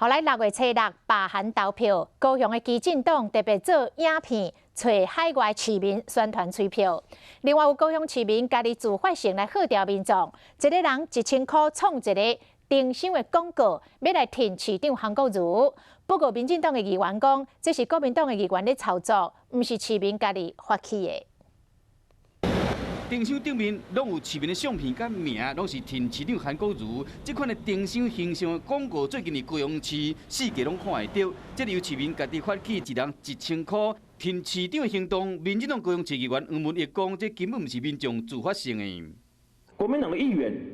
予來六月初六罷韓投票，高雄的基進黨特別做影片，揣海外市民宣傳催票。另外有高雄市民家己自發性來號召民眾，一个人1000箍創一个燈箱的廣告，欲來挺市長韓國瑜。不過民進黨的議員講，這是國民黨的議員咧操作，毋是市民家己發起的。燈箱頂面攏有市民的相片佮名，攏是挺市長韓國瑜。這款的燈箱形象的廣告，最近佇高雄市四界攏看會著。這由市民家己發起，一人1000箍挺市長的行動。民進黨高雄市議員黃文益講，這根本毋是民眾自發性的。國民黨的議員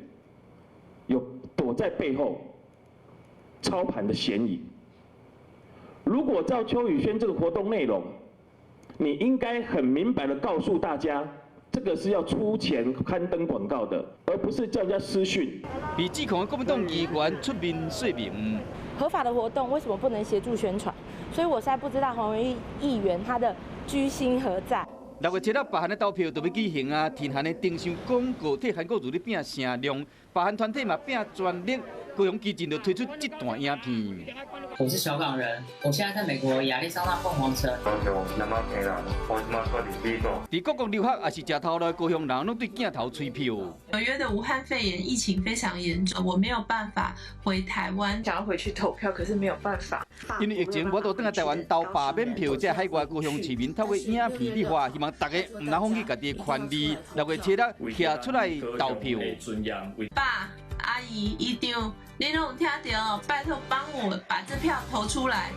有躲在背後操盤的嫌疑。如果照邱宇軒這個活動內容，你應該很明白的告訴大家，這個是要出錢刊登廣告的，而不是叫人家私訊。被指控的國民黨議員出面說明，合法的活動為什麼不能協助宣傳？所以我實在不知道黃文益議員他的居心何在。六月七日，罷韓的投票就欲舉行啊！挺韓的燈箱廣告替韓國瑜咧拼聲量，罷韓團體嘛拼全力，高雄基進就推出這段影片。我是小港人，我現在在美國亞利桑那鳳凰城。佇各國留學抑是食頭路的高雄人，攏對鏡頭催票。紐約的武漢肺炎疫情非常嚴重，我沒有辦法回台灣，想要回去投票，可是沒有辦法。因為疫情，無法度轉來台灣投罷免票，這海外高雄市民透過影片對話，希望大家毋通放棄家己的權利，六月七日徛出來投票。爸、阿姨、姨丈，你攏有聽著，拜託幫我把這票投出來。